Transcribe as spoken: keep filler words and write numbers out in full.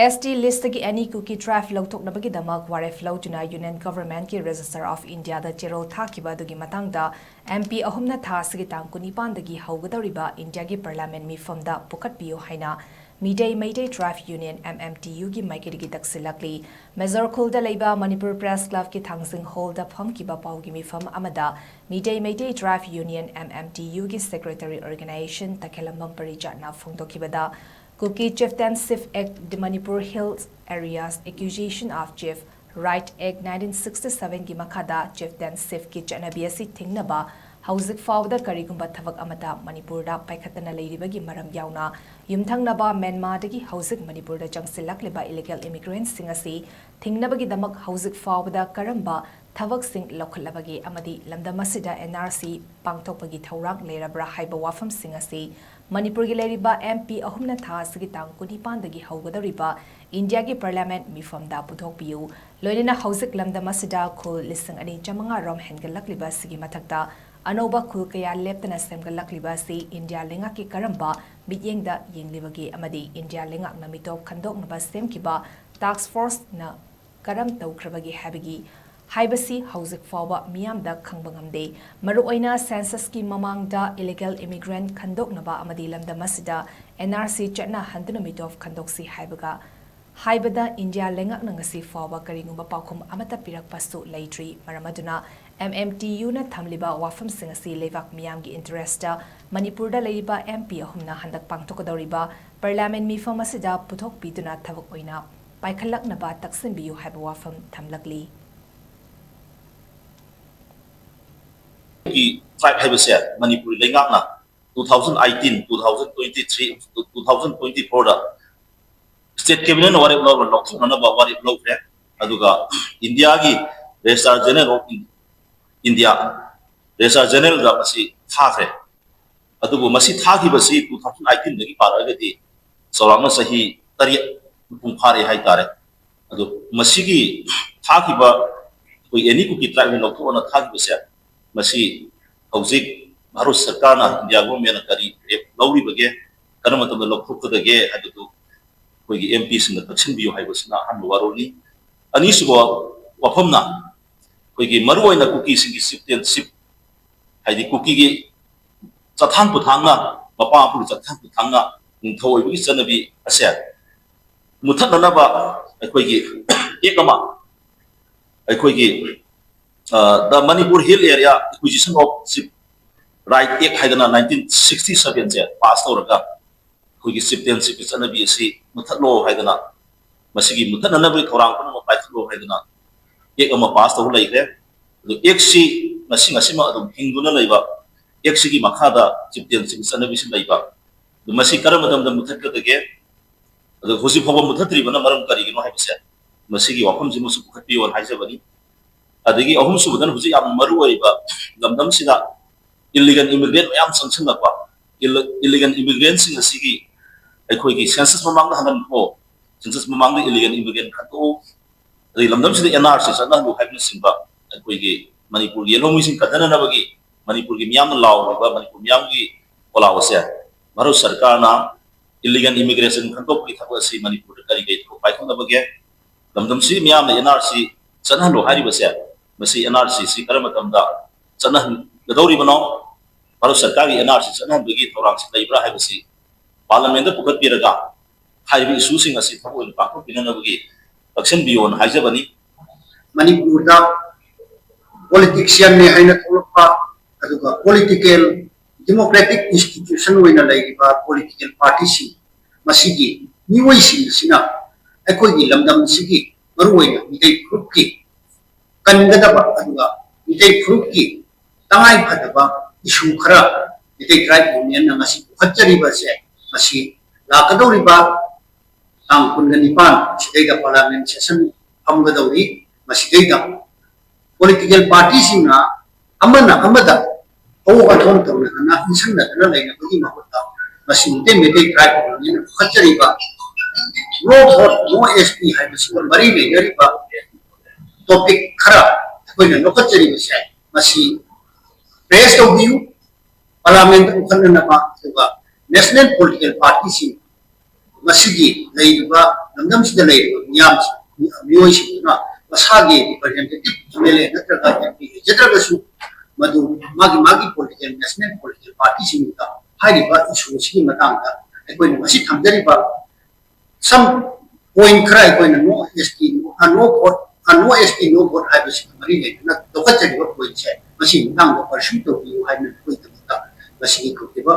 S T list ꯇꯒꯤ any Kuki tribe ꯂꯧꯊꯣꯛꯅꯕꯒꯤꯗꯃꯛ ꯋꯥꯔꯦꯞ ꯂꯧꯗꯨꯅ Union Government ꯀꯤ Registrar of India ꯗ ꯆꯦꯔꯣꯜ ꯊꯥꯈꯤꯕ ꯑꯗꯨꯒꯤ ꯃꯇꯥꯡꯗ M P ꯑꯍꯨꯝꯅ ꯊꯥ ꯑꯁꯤꯒꯤ ꯇꯥꯡ ꯀꯨꯟꯅꯤꯄꯥꯟꯗꯒꯤ ꯍꯧꯒꯗꯧꯔꯤꯕ ꯏꯟꯗꯤꯌꯥꯒꯤ Parliament ꯃꯤꯐꯝꯗ ꯄꯨꯈꯠꯄꯤꯌꯨ ꯍꯥꯏꯅ Meitei Meitei Tribe Union, M M T U ꯒꯤ ꯃꯥꯏꯀꯩꯗꯒꯤ ꯇꯛꯁꯤꯜꯂꯛꯂꯤ꯫ ꯃꯦꯖꯣꯔ ꯈꯨꯜꯗ ꯂꯩꯕ ꯃꯅꯤꯄꯨꯔ Press Club ꯀꯤ ꯊꯥꯡꯖꯤꯡ Hall ꯗ ꯐꯝꯈꯤꯕ ꯄꯥꯎꯒꯤ ꯃꯤꯐꯝ ꯑꯃꯗ Meitei Meitei Tribe Union, M M T U ꯒꯤ Secretary Organization ꯇꯈꯦꯂꯝꯕꯝ ꯄꯔꯤꯖꯥꯠꯅ ꯐꯣꯡꯗꯣꯛꯈꯤꯕꯗ, Kuki Chieftainship Act, the Manipur Hills Areas Acquisition of Chief Right Act nineteen sixty seven ꯒꯤ ꯃꯈꯥꯗ chieftainship ꯀꯤ ꯆꯠꯅꯕꯤ ꯑꯁꯤ ꯊꯤꯡꯅꯕ ꯍꯧꯖꯤꯛ ꯐꯥꯎꯕꯗ ꯀꯔꯤꯒꯨꯝꯕ ꯊꯕꯛ ꯑꯃꯠꯇ ꯃꯅꯤꯄꯨꯔꯗ ꯄꯥꯏꯈꯠꯇꯅ ꯂꯩꯔꯤꯕꯒꯤ ꯃꯔꯝ ꯌꯥꯎꯅ, ꯌꯨꯝꯊꯪꯅꯕ ꯃ꯭ꯌꯥꯟꯃꯥꯔꯗꯒꯤ ꯍꯧꯖꯤꯛ ꯃꯅꯤꯄꯨꯔꯗ ꯆꯪꯁꯤꯜꯂꯛꯂꯤꯕ illegal immigrant ꯁꯤꯡ ꯑꯁꯤ ꯊꯤꯡꯅꯕꯒꯤꯗꯃꯛ ꯍꯧꯖꯤꯛ ꯐꯥꯎꯕꯗ ꯀꯔꯝꯕ ꯊꯕꯛꯁꯤꯡ ꯂꯧꯈꯠꯂꯕꯒꯦ ꯑꯃꯗꯤ ꯂꯝꯗꯝ ꯑꯁꯤꯗ N R C ꯄꯥꯡꯊꯣꯛꯄꯒꯤ ꯊꯧꯔꯥꯡ ꯂꯩꯔꯕ꯭ꯔꯥ ꯍꯥꯏꯕ ꯋꯥꯐꯝꯁꯤꯡ ꯑꯁꯤ ꯃꯅꯤꯄꯨꯔꯒꯤ ꯂꯩꯔꯤꯕ M P ꯑꯍꯨꯝꯅ ꯊꯥ ꯑꯁꯤꯒꯤ ꯇꯥꯡ ꯀꯨꯟꯅꯤꯄꯥꯟꯗꯒꯤ ꯍꯧꯒꯗꯧꯔꯤꯕ ꯏꯟꯗꯤꯌꯥꯒꯤ Parliament ꯃꯤꯐꯝꯗ ꯄꯨꯊꯣꯛꯄꯤꯌꯨ꯫ ꯂꯣꯏꯅꯅ ꯍꯧꯖꯤꯛ ꯂꯝꯗꯝ ꯑꯁꯤꯗ ꯈꯨꯜ ꯂꯤꯁꯤꯡ ꯑꯅꯤ ꯆꯥꯃꯉꯥ ꯔꯣꯝ ꯍꯦꯟꯒꯠꯂꯛꯂꯤꯕ ꯑꯁꯤꯒꯤ ꯃꯊꯛꯇ ꯑꯅꯧꯕ ꯈꯨꯜ ꯀꯌꯥ ꯂꯦꯞꯇꯅ ꯁꯦꯝꯒꯠꯂꯛꯂꯤꯕ ꯑꯁꯤ ꯏꯟꯗꯤꯌꯥ ꯂꯩꯉꯥꯛꯀꯤ ꯀꯔꯝꯕ ꯃꯤꯠꯌꯦꯡꯗ ꯌꯦꯡꯂꯤꯕꯒꯦ ꯑꯃꯗꯤ ꯏꯟꯗꯤꯌꯥ ꯂꯩꯉꯥꯛꯅ ꯃꯤꯇꯣꯞ ꯈꯟꯗꯣꯛꯅꯕ ꯁꯦꯝꯈꯤꯕ task force ꯅ ꯀꯔꯝ ꯇꯧꯈ꯭ꯔꯕꯒꯦ ꯍꯥꯏꯕꯒꯤ ꯍꯥꯏꯕꯁꯤ ꯍꯧꯖꯤꯛ ꯐꯥꯎꯕ ꯃꯤꯌꯥꯝꯗ ꯈꯪꯕ ꯉꯝꯗꯦ꯫ ꯃꯔꯨꯑꯣꯏꯅ census ꯀꯤ ꯃꯃꯥꯡꯗ illegal immigrant ꯈꯟꯗꯣꯛꯅꯕ ꯑꯃꯗꯤ ꯂꯝꯗꯝ ꯑꯁꯤꯗ N R C ꯆꯠꯅꯍꯟꯗꯨꯅ ꯃꯤꯇꯣꯞ ꯈꯟꯗꯣꯛꯁꯤ ꯍꯥꯏꯕꯒ ꯍꯥꯏꯕꯗ ꯏꯟꯗꯤꯌꯥ ꯂꯩꯉꯥꯛꯅ ꯉꯁꯤ ꯐꯥꯎꯕ ꯀꯔꯤꯒꯨꯝꯕ ꯄꯥꯎꯈꯨꯝ ꯑꯃꯠꯇ ꯄꯤꯔꯛꯄꯁꯨ ꯂꯩꯇ꯭ꯔꯤ꯫ ꯃꯔꯝ ꯑꯗꯨꯅ M M T U ꯅ ꯊꯝꯂꯤꯕ ꯋꯥꯐꯝꯁꯤꯡ ꯑꯁꯤ ꯂꯩꯕꯥꯛ ꯃꯤꯌꯥꯝꯒꯤ interest ꯇ ꯃꯅꯤꯄꯨꯔꯗ ꯂꯩꯔꯤꯕ M P ꯑꯍꯨꯝꯅ ꯍꯟꯗꯛ ꯄꯥꯡꯊꯣꯛꯀꯗꯧꯔꯤꯕ Parliament ꯃꯤꯐꯝ ꯑꯁꯤꯗ ꯄꯨꯊꯣꯛꯄꯤꯗꯨꯅ ꯊꯕꯛ ꯑꯣꯏꯅ ꯄꯥꯏꯈꯠꯂꯛꯅꯕ ꯇꯛꯁꯤꯟꯕꯤꯌꯨ ꯍꯥꯏꯕ ꯋꯥꯐꯝ ꯊꯝꯂꯛꯂꯤ꯫ ꯒꯤ tribe ꯍꯥꯏꯕꯁꯦ ꯃꯅꯤꯄꯨꯔ ꯂꯩꯉꯥꯛꯅ two thousand eighteen, two thousand twenty-three, two thousand twenty-four ꯗ state cabinet ꯅ ꯋꯥꯔꯦꯞ ꯂꯧꯔ ꯂꯧꯊꯣꯛꯅꯅꯕ ꯋꯥꯔꯦꯞ ꯂꯧꯈ꯭ꯔꯦ꯫ ꯑꯗꯨꯒ ꯏꯟꯗꯤꯌꯥꯒꯤ Registrar General of India, Registrar General ꯗ ꯃꯁꯤ ꯊꯥꯈ꯭ꯔꯦ꯫ ꯑꯗꯨꯕꯨ ꯃꯁꯤ ꯊꯥꯈꯤꯕꯁꯤ two thousand eighteen ꯗꯒꯤ ꯄꯥꯔꯛꯑꯒꯗꯤ ꯆꯥꯎꯔꯥꯛꯅ ꯆꯍꯤ ꯇꯔꯦꯠ ꯃꯄꯨꯡ ꯐꯥꯔꯦ ꯍꯥꯏꯇꯥꯔꯦ꯫ ꯑꯗꯨ ꯃꯁꯤꯒꯤ ꯊꯥꯈꯤꯕ ꯑꯩꯈꯣꯏ any Kuki tribe ꯅ ꯂꯧꯊꯣꯛꯑꯅ ꯊꯥꯈꯤꯕꯁꯦ, ꯃꯁꯤ ꯍꯧꯖꯤꯛ ꯚꯥꯔꯠ ꯁꯔꯀꯥꯔꯅ, ꯏꯟꯗꯤꯌꯥ government ꯅ ꯀꯔꯤ step ꯂꯧꯔꯤꯕꯒꯦ, ꯀꯔꯝꯕ ꯃꯇꯝꯗ ꯂꯧꯊꯣꯛꯀꯗꯒꯦ ꯍꯥꯏꯕꯗꯨ ꯑꯩꯈꯣꯏꯒꯤ ꯑꯦꯝ ꯄꯤꯁꯤꯡꯅ ꯇꯛꯁꯤꯟꯕꯤꯌꯨ ꯍꯥꯏꯕꯁꯤꯅ ꯑꯍꯥꯟꯕ ꯋꯥꯔꯣꯜꯅꯤ꯫ ꯑꯅꯤꯁꯨꯕ ꯋꯥꯐꯝꯅ ꯑꯩꯈꯣꯏꯒꯤ ꯃꯔꯨꯑꯣꯏꯅ ꯀꯨꯀꯤꯁꯤꯡꯒꯤ ꯆꯤꯞꯇꯦꯟꯁꯤꯞ, ꯍꯥꯏꯗꯤ ꯀꯨꯀꯤꯒꯤ ꯆꯠꯊꯥꯡ ꯄꯨꯊꯥꯡꯅ, ꯃꯄꯥ ꯃꯄꯨꯒꯤ ꯆꯠꯊꯥꯡ ꯄꯨꯊꯥꯡꯅ ꯅꯤꯡꯊꯧ ꯑꯣꯏꯕꯒꯤ ꯆꯠꯅꯕꯤ ꯑꯁꯦ ꯃꯨꯊꯠꯅꯅꯕ ꯑꯩꯈꯣꯏꯒꯤ ꯑꯦꯛ ꯑꯃ, ꯑꯩꯈꯣꯏꯒꯤ the Manipur hill area acquisition of chiefs right act ꯍꯥꯏꯗꯅ ꯅꯥꯏꯟꯇꯤꯟ ꯁꯤꯛꯁꯇꯤ ꯁꯚꯦꯟꯁꯦ ꯄꯥꯁ ꯇꯧꯔꯒ ꯑꯩꯈꯣꯏꯒꯤ ꯆꯤꯞꯇꯦꯟꯁꯤꯞꯀꯤ ꯆꯠꯅꯕꯤ ꯑꯁꯤ ꯃꯨꯊꯠꯂꯣ ꯍꯥꯏꯗꯅ, ꯃꯁꯤꯒꯤ ꯃꯨꯊꯠꯅꯅꯕꯒꯤ ꯊꯧꯔꯥꯡ ꯄꯨꯝꯅꯃꯛ ꯄꯥꯏꯈꯠꯂꯣ ꯍꯥꯏꯗꯅ ꯑꯦꯛ ꯑꯃ ꯄꯥꯁ ꯇꯧꯕ ꯂꯩꯈ꯭ꯔꯦ꯫ ꯑꯗꯨ ꯑꯦꯛꯁꯤ ꯉꯁꯤ ꯉꯁꯤꯃꯛ ꯑꯗꯨꯝ ꯍꯤꯡꯗꯨꯅ ꯂꯩꯕ, ꯑꯦꯛꯁꯤꯒꯤ ꯃꯈꯥꯗ ꯆꯤꯞꯇꯦꯟꯁꯤꯞꯀꯤ ꯆꯠꯅꯕꯤꯁꯤ ꯂꯩꯕ, ꯑꯗꯨ ꯃꯁꯤ ꯀꯔꯝꯕ ꯃꯇꯝꯗ ꯃꯨꯊꯠꯀꯗꯒꯦ? ꯑꯗꯨ ꯍꯧꯖꯤꯛ ꯐꯥꯎꯕ ꯃꯨꯊꯠꯇ꯭ꯔꯤꯕꯅ ꯃꯔꯝ ꯀꯔꯤꯒꯤꯅꯣ ꯍꯥꯏꯕꯁꯦ, ꯃꯁꯤꯒꯤ ꯋꯥꯐꯝꯁꯤꯃꯁꯨ ꯄꯨꯈꯠꯄꯤꯌꯣꯅ ꯍꯥꯏꯖꯕꯅꯤ꯫ ꯑꯗꯒꯤ ꯑꯍꯨꯝꯁꯨꯕꯗꯅ ꯍꯧꯖꯤꯛ ꯌꯥꯝꯅ ꯃꯔꯨ ꯑꯣꯏꯔꯤꯕ ꯂꯝꯗꯝꯁꯤꯗ ꯏꯂꯤꯒꯦꯜ ꯏꯃꯤꯒ꯭ꯔꯦꯟ ꯃꯌꯥꯝ ꯆꯪꯁꯤꯜꯂꯛꯄ, ꯏꯂꯤꯒꯦꯜ ꯏꯃꯤꯒ꯭ꯔꯦꯟꯁꯤꯡ ꯑꯁꯤꯒꯤ ꯑꯩꯈꯣꯏꯒꯤ ꯁꯦꯟꯁꯁ ꯃꯃꯥꯡꯗ ꯍꯜꯍꯟꯈꯣ, ꯁꯦꯟꯁꯁ ꯃꯃꯥꯡꯗ ꯏꯂꯤꯒꯦꯜ ꯏꯃꯤꯒ꯭ꯔꯦꯟ ꯈꯟꯗꯣꯛꯎ, ꯑꯗꯩ ꯂꯝꯗꯝꯁꯤꯗ ꯑꯦꯟ ꯑꯥꯔ ꯁꯤ ꯆꯠꯅꯍꯜꯂꯨ ꯍꯥꯏꯕꯅꯆꯤꯡꯕ ꯑꯩꯈꯣꯏꯒꯤ ꯃꯅꯤꯄꯨꯔꯒꯤ ꯌꯦꯜꯍꯧꯃꯤꯁꯤꯡ ꯀꯟꯊꯅꯅꯕꯒꯤ ꯃꯅꯤꯄꯨꯔꯒꯤ ꯃꯤꯌꯥꯝꯅ ꯂꯥꯎꯔꯤꯕ, ꯃꯅꯤꯄꯨꯔ ꯃꯤꯌꯥꯝꯒꯤ ꯈꯣꯜꯂꯥꯎ ꯑꯁꯦ ꯚꯥꯔꯠ ꯁꯔꯀꯥꯔꯅ ꯏꯂꯤꯒꯦꯜ ꯏꯃꯤꯒ꯭ꯔꯦꯁꯟ ꯈꯟꯗꯣꯛꯄꯒꯤ ꯊꯕꯛ ꯑꯁꯤ ꯃꯅꯤꯄꯨꯔꯗ ꯀꯔꯤ ꯀꯔꯤ ꯊꯕꯛ ꯄꯥꯏꯈꯠꯅꯕꯒꯦ? ꯂꯝꯗꯝꯁꯤ ꯃꯤꯌꯥꯝꯅ ꯑꯦꯟ ꯑꯥꯔ ꯁꯤ ꯆꯠꯅꯍꯜꯂꯣ ꯍꯥꯏꯔꯤꯕꯁꯦ, ꯃꯁꯤ ꯑꯦꯟ ꯑꯥꯔ ꯁꯤꯁꯤ ꯀꯔꯝꯕ ꯃꯇꯝꯗ ꯆꯠꯅꯍꯟꯒꯗꯧꯔꯤꯕꯅꯣ? ꯚꯥꯔꯠ ꯁꯔꯀꯥꯔꯒꯤ ꯑꯦꯟ ꯑꯥꯔ ꯁꯤ ꯆꯠꯅꯍꯟꯕꯒꯤ ꯊꯧꯔꯥꯡꯁꯤ ꯂꯩꯕ꯭ꯔꯥ ꯍꯥꯏꯕꯁꯤ ꯄꯥꯔꯂꯤꯌꯥꯃꯦꯟꯗ ꯄꯨꯈꯠꯄꯤꯔꯒ ꯍꯥꯏꯔꯤꯕ ꯏꯁꯨꯁꯤꯡ ꯑꯁꯤ ꯊꯕꯛ ꯑꯣꯏꯅ ꯄꯥꯡꯊꯣꯛꯄꯤꯅꯅꯕꯒꯤ ꯇꯛꯁꯤꯟꯕꯤꯌꯣꯅ ꯍꯥꯏꯖꯕꯅꯤ꯫ ꯃꯅꯤꯄꯨꯔꯗ ꯄꯣꯂꯤꯇꯤꯛꯁꯤꯌꯟꯅꯤ ꯍꯥꯏꯅ ꯊꯣꯛꯂꯛꯄ, ꯑꯗꯨꯒ ꯄꯣꯂꯤꯇꯤꯀꯦꯜ ꯗꯤꯃꯣꯀ꯭ꯔꯦꯇꯤꯛ ꯏꯟꯁꯇꯤꯇ꯭ꯌꯨꯁꯟ ꯑꯣꯏꯅ ꯂꯩꯔꯤꯕ ꯄꯣꯂꯤꯇꯤꯀꯦꯜ ꯄꯥꯔꯇꯤꯁꯤꯡ, ꯃꯁꯤꯒꯤ ꯃꯤꯑꯣꯏꯁꯤꯡ ꯑꯁꯤꯅ ꯑꯩꯈꯣꯏꯒꯤ ꯂꯝꯗꯝꯁꯤꯒꯤ, ꯃꯔꯨꯑꯣꯏꯅ ꯃꯤꯇꯩ ꯐꯨꯔꯨꯞꯀꯤ ꯀꯟꯒꯗꯕ, ꯑꯗꯨꯒ ꯃꯤꯇꯩ ꯐꯨꯔꯨꯞꯀꯤ ꯇꯉꯥꯏ ꯐꯗꯕ ꯏꯁꯨ ꯈꯔ ꯃꯤꯇꯩ ꯇ꯭ꯔꯥꯏꯕ ꯌꯨꯅꯤꯌꯟꯅ ꯉꯁꯤ ꯄꯨꯈꯠꯆꯔꯤꯕꯁꯦ, ꯃꯁꯤ ꯂꯥꯛꯀꯗꯧꯔꯤꯕ ꯇꯥꯡ ꯀꯨꯟꯒ ꯅꯤꯄꯥꯟ ꯁꯤꯗꯩꯗ ꯄꯥꯔꯂꯤꯌꯥꯃꯦꯟ ꯁꯦꯁꯟ ꯐꯝꯒꯗꯧꯔꯤ꯫ ꯃꯁꯤꯗꯩꯗ ꯄꯣꯂꯤꯇꯤꯀꯦꯜ ꯄꯥꯔꯇꯤꯁꯤꯡꯅ ꯑꯃꯅ ꯑꯃꯗ ꯑꯋꯣꯛ ꯑꯊꯣꯟ ꯇꯧꯅꯗꯅ ꯏꯟꯁꯤꯟꯅꯗꯅ ꯂꯩꯅꯕꯒꯤ ꯃꯍꯨꯠꯇ, ꯃꯁꯤ ꯃꯤꯇꯩ ꯃꯩꯇꯩ ꯇ꯭ꯔꯥꯏꯕ ꯀꯣꯂꯣꯅꯤꯅ ꯄꯨꯈꯠꯆꯔꯤꯕ ꯅꯣ ꯚꯣꯠ ꯅꯣ ꯑꯦꯁ ꯄꯤ ꯍꯥꯏꯕꯁꯤꯒ ꯃꯔꯤ ꯂꯩꯅꯔꯤꯕ ꯇꯣꯄꯤꯛ ꯈꯔ ꯑꯩꯈꯣꯏꯅ ꯂꯧꯈꯠꯆꯔꯤꯕꯁꯦ, ꯃꯁꯤ ꯄ꯭ꯔꯦꯁ ꯇꯧꯕꯤꯌꯨ, ꯄꯥꯔꯂꯤꯌꯥꯃꯦꯟꯗ ꯄꯨꯈꯠꯅꯅꯕ, ꯑꯗꯨꯒ ꯅꯦꯁꯅꯦꯜ ꯄꯣꯂꯤꯇꯤꯀꯦꯜ ꯄꯥꯔꯇꯤꯁꯤꯡ ꯃꯁꯤꯒꯤ ꯂꯩꯔꯤꯕ ꯂꯝꯗꯝꯁꯤꯗ ꯂꯩꯔꯤꯕ ꯃꯤꯌꯥꯝꯁꯤꯡ, ꯃꯤꯑꯣꯏꯁꯤꯡꯗꯨꯅ ꯃꯁꯥꯒꯤ representative M L A ꯅꯠꯇ꯭ꯔꯒ M P ꯂꯩꯖꯗ꯭ꯔꯒꯁꯨ, ꯃꯗꯨ ꯃꯥꯒꯤ ꯃꯥꯒꯤ political, national political party ꯁꯤꯡꯗ ꯍꯥꯏꯔꯤꯕ issue ꯑꯁꯤꯒꯤ ꯃꯇꯥꯡꯗ ꯑꯩꯈꯣꯏꯅ ꯉꯁꯤ ꯊꯝꯖꯔꯤꯕ some point ꯈꯔ ꯑꯩꯈꯣꯏꯅ no S T, no, no vote, no S T, no vote ꯍꯥꯏꯕꯁꯤꯒ ꯃꯔꯤ ꯂꯩꯅꯅ ꯂꯧꯈꯠꯆꯔꯤꯕ point ꯁꯦ ꯃꯁꯤꯒꯤ ꯃꯇꯥꯡꯗ pursue ꯇꯧꯕꯤꯌꯨ ꯍꯥꯏꯅ ꯑꯩꯈꯣꯏꯒꯤꯗꯃꯛꯇ ꯉꯁꯤꯒꯤ ꯊꯣꯛꯈꯤꯕ